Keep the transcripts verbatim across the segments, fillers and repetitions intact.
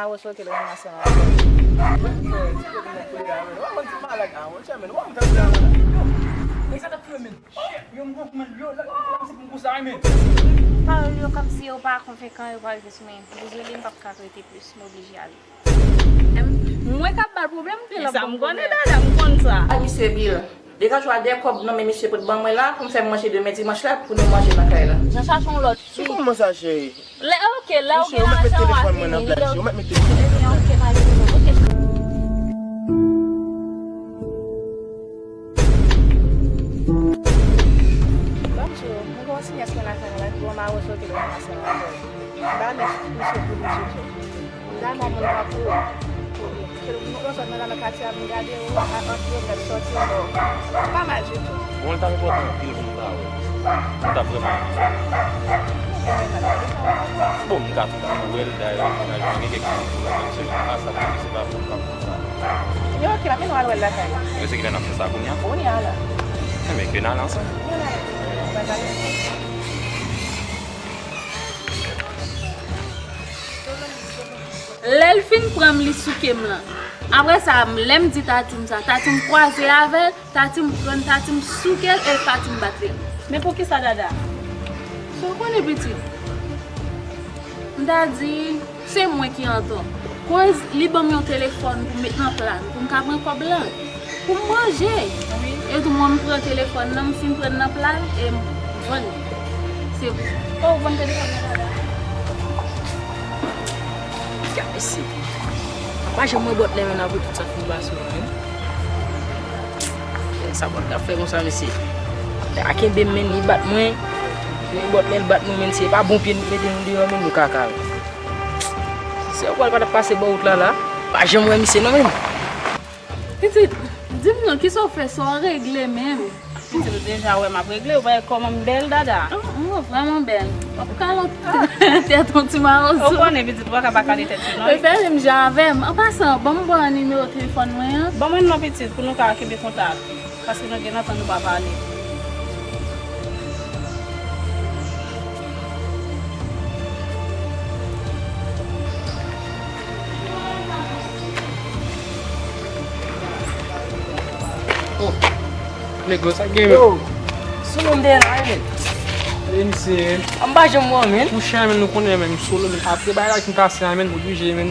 Awo sote l ranmase anba. Mwen fè ti pèp mwen koule la, men. Ou pa konn ti malak, ah, mon chè, men. Ou pa konn sa. Yo, men sa t ap fè, men. Yo, m pran kou, men. Yo, la, la, se pou m konsa, men. Pawòl yo kòmsi yo pa konvenkan, yo pa rive sou mwen. Dezole, m p ap ka rete plis, m oblije ale. Mwen k ap ba l pwoblèm, se l ap ban m pwoblèm. Dada, m konn sa. Ay, misye Bill. Degaje w a de kòb nan men misye pou t ban mwen la, pou m fè manje demen dimanch la, pou nou manje nan kay la. Jan chache yon lòt fi. Sou kòman sa, cheri? Lè, ok, lè w gen lajan, w ap vini, lè w gen lajan, ok, pa gen pwoblèm, ok. Ban m di w, mwen gen yon sinyès mwen lakay mwen, gwo mawo sote l ranmase anba. Ba men misye pou li, cheri. Dam, moun pa pou ou. Ke nou sot nan katye a, m gade ou, a antre, mèt sòti, bon. Pa mal ditou. Bon, li t ap enpòtan anpil pou m ta wè. M t ap vrèman renmen sa. Bon, m ka tou ta wè l, dayè, m ka jwenn kèk ti foto la, menm si a sa, se pa pou m pa konn sa. Yo, ok, m ap vin al wè l lakay la. Men se kilè n ap fè sa, kounye a? Kounye a la. Enben, ke n al ansanm. Kounye a la. Bye bye. Lè l fin pran m, li souke m lan. Apre sa, lè m di Tati m sa, Tati m kwaze avè l, Tati m pran l, Tati m souke l e Tati m bat li. Men poukisa, Dada? Sa w konnen, pitit? M ta di, se mwen ki antò. Koz li ban m yon telefòn pou m met nan pla n, pou m ka pran kòb lan. Pou m manje. Wi. E tou mwen m pran telefòn nan, m fin pran nan pla l e m vann li. Se vre. Oh, ou vann telefòn nan, Dada? Gade mesye. M pa janm wè bòt lè men apre tout sa k fin pase yo menm. Sa bòt la fè konsa mesye. A kenbe m men li bat mwen. Li bòt lè l bat mwen men se pa bon pye nou mete nou deyò men nou kaka. Se ou pral pa t ap pase bò wout la la. Pa janm wè misye non men. Pitit, di m non, kisa w fè, sa w regle menm? Pitit, ou deja wè m ap regle, ou pa wè kòman m bèl, Dada? Ou vrèman bèl. W ap kale tèt yon ti mawozo. Ou konnen, pitit, ou pa ka pa kale tèt yo, non. Prefere m jan avè m. An pasan, ban m ba w nimewo telefòn mwen an. Ban mwen non, pitit, pou nou ka kenbe kontak. Paske nou gen lontan nou pa pale. Oh, nèg yo, sa gen menm? Yo, sou moun de la, men. E misye. An m pa janm wè, men. Monchè, men, nou konnen, men, m solo, men. Apre bagay la ki pase a, men, oblije, men.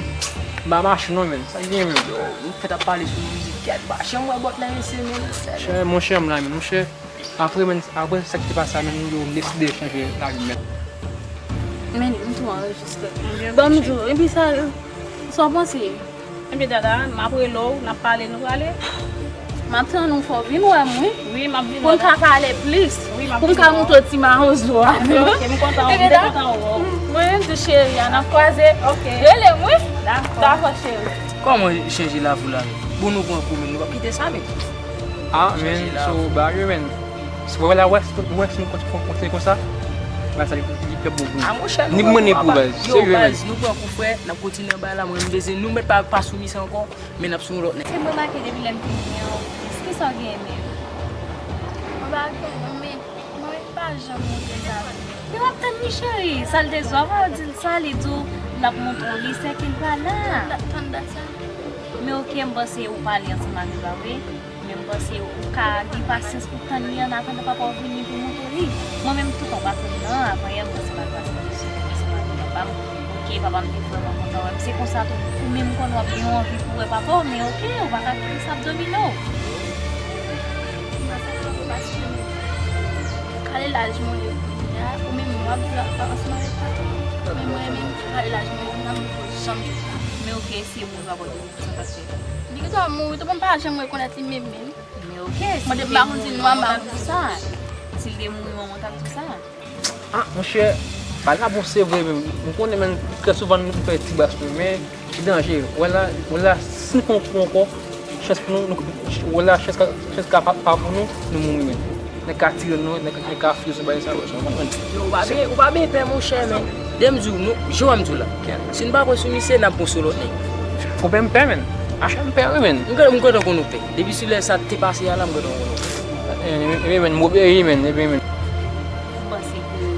M pa mache non, men. Sa gen, men. Yo, nou fèt ap pale sou mizik, kèt, m pa janm wè bòt la, mesye, men. Monchè, monchè, m la, men, monchè. Apre, men, apre sa ki te pase a, men, nou deside chanje lavi, men. Men, m tou anrejistre. Ban m di w, epi sa, sa w panse? Ebyen, Dada, m ap rele w, n ap pale, nou prale. M ap tann ou fò vin wè m, wi. Wi, m ap vin wè w. Pou n ka pale plis. Wi, m ap vin wè w. Pou m ka montre w ti mawozo a. Ebyen, ok, m kontan, m te kontan wè w. Mwen menm tou, cheri a, n ap kwaze. Ok. Rele m, wi. Dakò. Dakò, cheri. Kòman chanje lavi w la menm? Bon, nou pran kou, men nou p ap kite sa, men. Ah, men, so, ba yo, men. Wè la, wè, wè, si nou kontinye konsa, bagay sa li, li pèp bon pou nou. Ah, monchè, nou pran kou, baz. Yo, baz, nou pran kou, frè, n ap kontinye anba la, mwen, m bezwen nou mèt pa, pa sou misye ankò, men n ap sou yon lòt nèg. Se m remake depi lè m vini an, kisa w genyen menm? Mwen pa gen non, men mwen pa janm montre sa. Men w ap tann li, cheri. Sa l te di w, avan w di l sa, li di w l ap montre w li, sèke l pa la. Tann dat sa. Men oke, m panse ou pale ansanm avè l, pa vre? Men m panse ou ka gen pasyans pou tann li an atandan papa w vini pou montre li. Mwen menm tou, papa m nan, avan yè, m panse m al pase de sou ansanm avè papa m. Oke, papa m te vrèman kontan wè m. Se konsa tou, ou menm konn w ap gen yon anvi pou wè papa w, men oke, ou pa ka kite sa ap domine w. M pa sa ka wè paske kale laj mwen ye kounye a, ou menm w ap viv ansanm avèk papa w. Men mwen menm, kale laj mwen ye kounye a, m poko janm jwenn sa. Men oke, se moun papa w te Li gentan mouri, tou moun pa janm rekonèt li menm, menm. Men oke, si l te mouri, manman w t ap di sa. Si l te mouri, manman w t ap di sa. Ah, monchè, bagay la bon, se vre, men m konnen, men trè souvan nou fè ti bas nou, men li danjere. Wè la, wè la, si n fè yon kou ankò, chans pou nou, nou, wè la, chans ka, chans ka pa, pa pou nou, nou mouri, men. Nèg ka tire nou, nèg, nèg ka file sou bagay sa yo, sa w konprann? Yo, ou pa byen, ou pa byen pè, monchè, men. Lè m di w, nou, jan m di w la. Si n pa pran sou misye, n ap pran sou lòt nèg. Ou pè m pè, men. Achè m pè, wi, men. M gentan, m gentan konn ou pè. Depi sou lè sa te pase a la, m gentan konn ou pè. Ebyen, men, m obeye, men, ebyen, men. Ou panse ke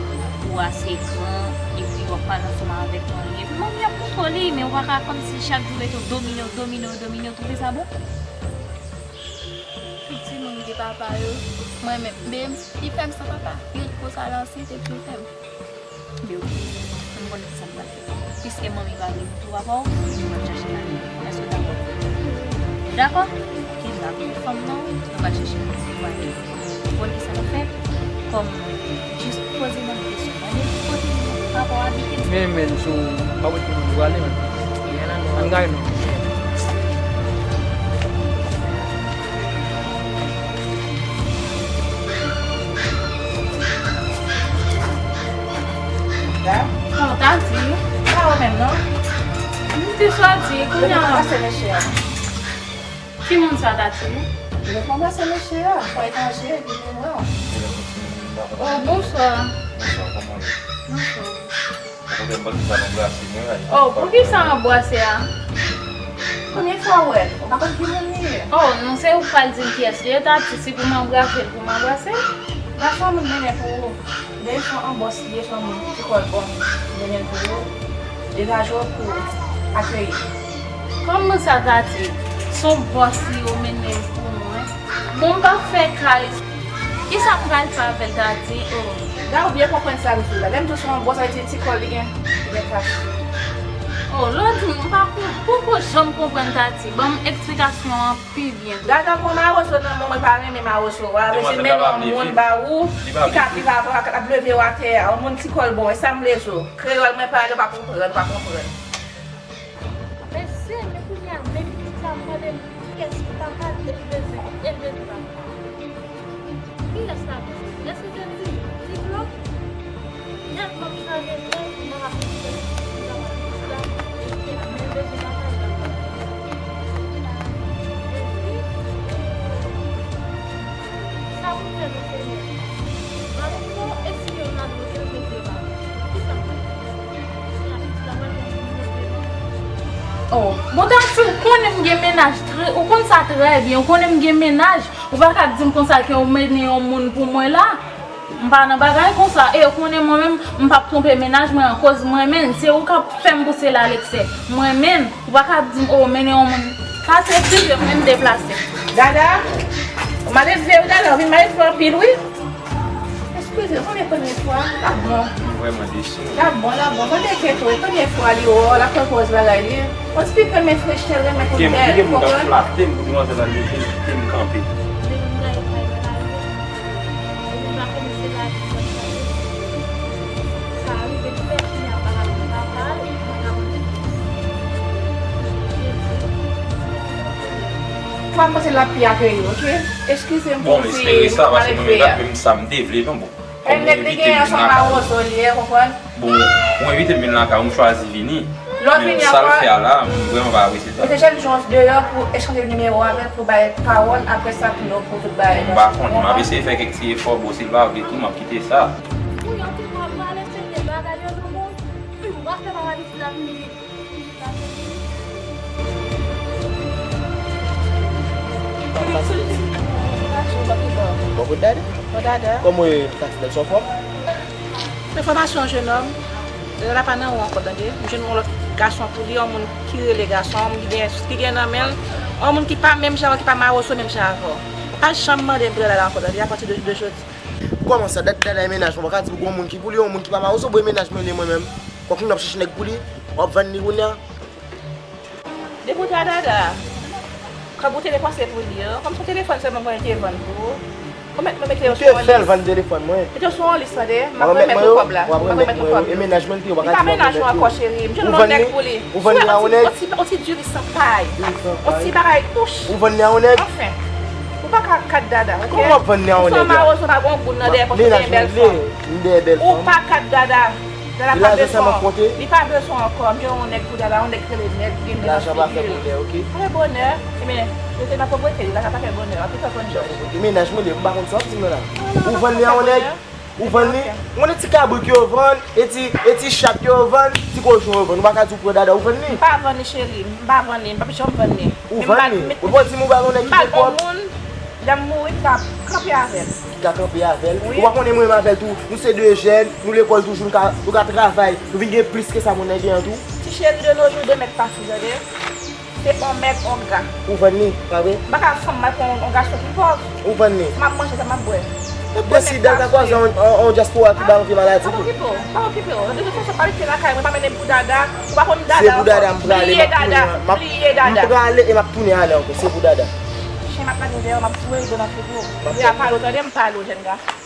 ou ase gran, epi w ap Al ansanm avèk manmi. Epi manmi ap montre li, men ou pa ka kòmsi chak jou rete w domine, w domine, w domine, w twouve sa bon? Tout timoun gen papa yo. Mwen menm, men li fè m san papa. Li konsa l ansent epi li fè m. Men oke, m konnen kisa m pral fè. Piske manmi pa vle m tou papa w, m pral chache lavi. Èske w dakò? Ou dakò? Oke, m dakò. Fanm nan, nou pral chèche pou nou. Ou konn kisa n ap fè? Kòm jis poze nan kesyon, mande l ki kote li, papa w abite. Men, men, sou, pa wè ki moun prale, men. Ann gade non. Bon, Tati, pa ou menm non. M te soti, kounye a. Pase mesye a. Ki moun sa, Tati? Yo pase mesye a, fò etranje, vini wè w. Oh, bonswa. Bonswa, kòman w ye? Bonswa. Ou konprann m pa t sa nan brase mwen la. Oh, poukisa w ap brase a? Premye fwa w wè l, ou pa konn ki moun li ye. Oh, non, se ou k pral di m kiyès li ye, Tati, si pou m anbrase l, pou m anbrase l. Gason moun mennen pou ou, dayè se yon bòs li ye, se yon moun ki kò l bon, mennen l pou ou, degaje w pou akeyi. Kòman sa, Tati? Se yon bòs li yo mennen l pou mwen. Bon, m p ap fè kay. Kisa m pral fè avè l, Tati? Oh. Da ou byen konprann sa m di w la. Lè m di w se yon bòs, sa vle di ti kò li gen, li gen kach. Oh, lòt jou, m pa kon-, poko janm konprann, Tati. Ban m eksplikasyon an pi byen. Dada pran mawozo nan men w, mwen pa renmen mawozo. Wa vle di mennen yon moun ba ou, li ka viv avè w, ap leve w atè a. Yon moun ti kò l bon, e sa m vle di w. Kreyòl mwen pale, w pa konprann, w pa konprann. Mesye, men kounye a, men pitit la mande m kiyès papa l te bezwen, e l bezwen papa. Kiyès la bezwen? Èske se ti, ti Flo? Nèt m ap chaje tèt, m ap ap fè pitit la, e pitit la, men l bezwen papa l, papa l. Epi, sa pou m fè non, Senyè? Mawozo, e si yo nan dlo, se l mete yo ladan. Kisa m fè? Oh, bon, Tati, ou konnen m gen mennaj trè, ou konn sa trè byen, ou konnen m gen mennaj, ou pa ka di m konsa ke ou mennen yon moun pou mwen la. M pa nan bagay konsa, e ou konnen mwen menm, m p ap twonpe mennaj mwen akoz mwen menm, se ou k ap fè m pouse l aleksè. Mwen menm, ou pa ka di m, oh, mennen yon moun. Sa se prive m, men m deplase. Dada, ou maledve wi, Dada, ou vin maledve anpil wi. Eskize, konnen premye fwa, l ap bon. M vrèman desi. L ap bon, l ap bon. Mande Keto, e premye fwa li wè w, l ap pran pòz bagay li. On ti pikan men frechè, renmen kout bèl, ou konprann? Gen moun k ap flatte m pou demwazèl la leve l kite m kanpe. Depi m gade kay mwen la rive, depi m pa konnen se lavi m ap chache. Sa rive m fè kounye a pa rapò papa l, mwen ka mande. Jezi. Fwa m panse l ap pi akeyi, oke? Eskize m pou ti maledve a. Bon, m espere sa, paske mwen menm pa t menm sa m te vle, non, bon. Kòm ou envite m vin lakay ou. Bon, ou envite m vin lakay ou, m chwazi vini. Men sa l fè a la, m vrèman pa apresye sa. Mete jèn jan deyò pou echanje nimewo avè l, pou bay pawòl, apre sa pou nou, pou tout bagay. Bon, m pa konnen, m ap eseye fè kèk ti efò, bon, si l pa vle tou, m ap kite sa. Wi, antouka, m pale serye, bagay yo nou bon. Ou pa fè bagay isit la vin vit. Bon, bon, Dada. Bon, Dada. Kòman w ye, Tati, bèl, anfòm? Enfòmasyon, jennòm. Dada pa nan ou ankò, tande. M jwenn yon lòt gason pou li, yon moun ki rele gason, yon moun ki gen, ki gen nan men l, yon moun ki pa menm jan, ki pa mawozo menm jan avè w. Pa janm mande m pou Dada la ankò, tande, apati de, de jodi. Kòman sa, Dada, Dada e mennaj mwen, pa ka di m gon moun ki pou li, yon moun ki pa mawozo, bon, e mennaj mwen li ye mwen menm. Kòk moun ap chèche nèg pou li, w ap vann li kounye a. Depi w te a Dada, kòb ou te depanse pou li yo, kòm se yon telefòn sèlman mwen te vann pou ou. Ou mèt mwen mete yo sou yon lis. Ou te fè l vann telefòn mwen. Mete yo sou yon lis, tande. M ap remèt ou kòb la. M ap remèt ou kòb la. E mennaj mwen li te ye, ou pa ka di mwen mennaj mwen. Li pa mennaj ou ankò, cheri. M jwenn yon nòt nèg pou li. Ou vann li a yon nèg? Yon ti, yon ti, yon ti diri san pay. Diri san pay. Yon ti bagay kouch. Ou vann li a yon nèg? Anfen. Ou pa ka kat Dada, oke? Kòman w ap vann li a yon nèg la? Ou se yon mawozo, pa gen yon goud nan dèyè kont ou, te gen bèl fanm. M dèyè bèl fanm. Ou pa kat Dada. Dada pa bezwen. Li pa bezwen ankò. M gen yon nèg pou Dada, yon nèg ki rele Nèg, ki gen nèg anpil. Lajan pa fè bonè, oke? Pa fè bonè. Ebyen, yo te nan povrete, lajan pa fè bonè. Anpil fè konn jòj. Oke, mennaj mwen li, m pa konn sa w ap di m nan la. Ou vann li a yon nèg? Ou vann li? Ou konnen ti kabrit yo vann, e ti, e ti chat yo vann, ti kochon yo vann. Ou pa ka di w pran Dada, ou vann li? M pa vann li, cheri. M pa vann li. M p ap janm vann li. Ou vann li? Ou pa di m ou ba l yon nèg ki gen kòb? Lè m mouri, m ka kanpe avè l. Ki ka kanpe avè l. Wi. Ou pa konnen mwen menm avè l tou, nou se de jèn, nou lekòl toujou, nou ka, nou ka travay, nou vin gen plis ke sa moun nan gen an tou. Ti cheri, de nos jours, de mèg pa fi, tande. Se on mèg, on ga. Ou vann li, pa vre? M pa ka fanm mal pou on gason ki pòv. Ou vann li. Sa m ap manje, sa m ap bwè. Mèsi, Delta Croisant, on dyaspora ki ba yon vye maladi. Pa okipe w, pa okipe w. De tout fason, pa rete lakay mwen, pa mennen m pou dada. Ou pa konn dada ankò. Se pou dada m prale, m ap tounen. M prale e m ap tounen ale ankò. Se pou dada. Chen m ap lage dèyè w, m ap foure rido nan figi w. Ou vle a pale w, tande, m pale w, jèn gason.